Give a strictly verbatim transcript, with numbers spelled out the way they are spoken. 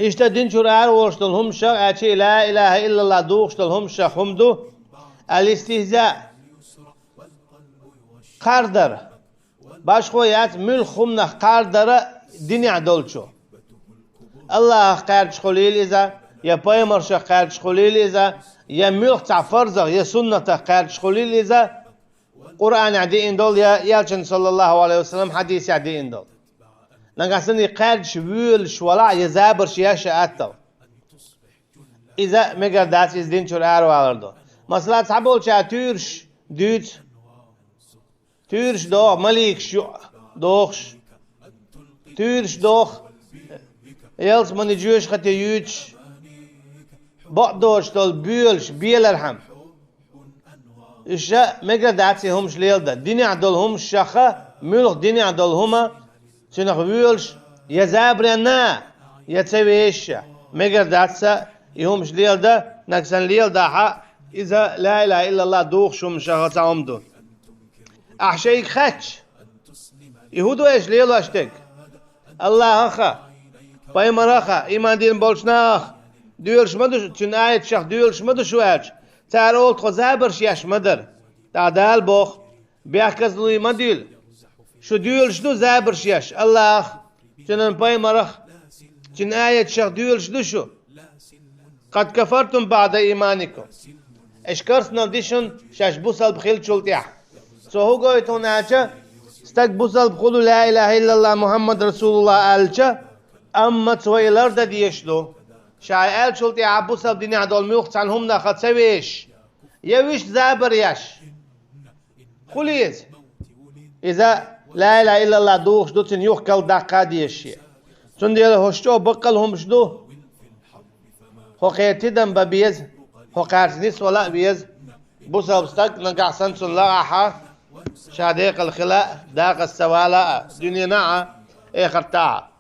Иштта дин чура ара волуш долу хӀуманашах, аьлча а, ла илаха иллаллах духуш долу хӀуманашах хӀума ду: алистихза, кхардар. Башхо яц муьлхха хӀуманах кхардара динехь долчо. Аллахах кхаьрдаш хуьлийла иза, я пайхамаршах кхаьрдаш хуьлийла иза, я муьлхха цхьа фарзах, я суннатах кхаьрдаш хуьлийла иза, Къуръанехь деана долу, я Элчан, саллаллаху алейхи ва саллам, хьадисехь деана долу. Нагахь санна и кхаьрдаш воьлуш валахь, я забарш еш а аттал. Иза мегар дац, иза дин чура аравалар ду. Масала, цхьаболчара туьйраш дуьйцу, туьйраш доху, маликаш ю дохуш, туьйраш доху, ялсамани жоьжахати юьйцуш, бакъдолуш долу боьлуш, белархьама. Иштта мегар дац и хӀумаш леладан. Динехь долу хӀумаш шаьш, муьлхха динехь долу хӀума, цуьнах воьлуш, я забаренна, я ца вешаш, мегар дац и хӀумаш леладан, нагахь санна леладахь, иза ла илаха иллаллах духуш хӀуманашах цхьа хӀума ду. Ахьа шайга хаьттича, и хӀун ду аша лелош дерг? Аллахах а, пайхамарах а, ийман дина болчу нахах доьлуш ма ду шу, цуьнан аяташах доьлуш ма ду шу аьлча, цара олу тхо забарш еш ма дара. ТӀаккха Дала боху: бехказлуй ма дуьйла. Шу доьлуш ду забарш еш Аллахах, цуьнан пайхамарах, цуьнан аяташах доьлуш ду шу. Къад кафартум баъда ийманикум. Аша керстанал ди шуна шаьш бусалба хиллачул тӀаьхьа. Цо хӀун гойту хьуна аьлча, стаг бусалба хуьлу ла илаха иллаллах Мухаммад расулуллах аьлча, амма цо и лардан дезаш ду. Ша аьллачул тӀаьхьа бусалба динехь долу муьлхха цхьана хӀуманах ца вешаш, я вуьшта забар еш. Хуьлийла иза. Иза ла илаха иллаллах духуш ду, цуьнан юха калдаккха а дезаш. Цундела хӀорш чӀогӀа баккъал хӀумаш ду. ХӀокхеран тидам бан беза, хӀокхаьрца нисвала а веза. Бусалба стаг нагахь санна цунна лаахь, ша декъала хила а, дакъаза ца вала а, дуьненахь а, эхартахь а.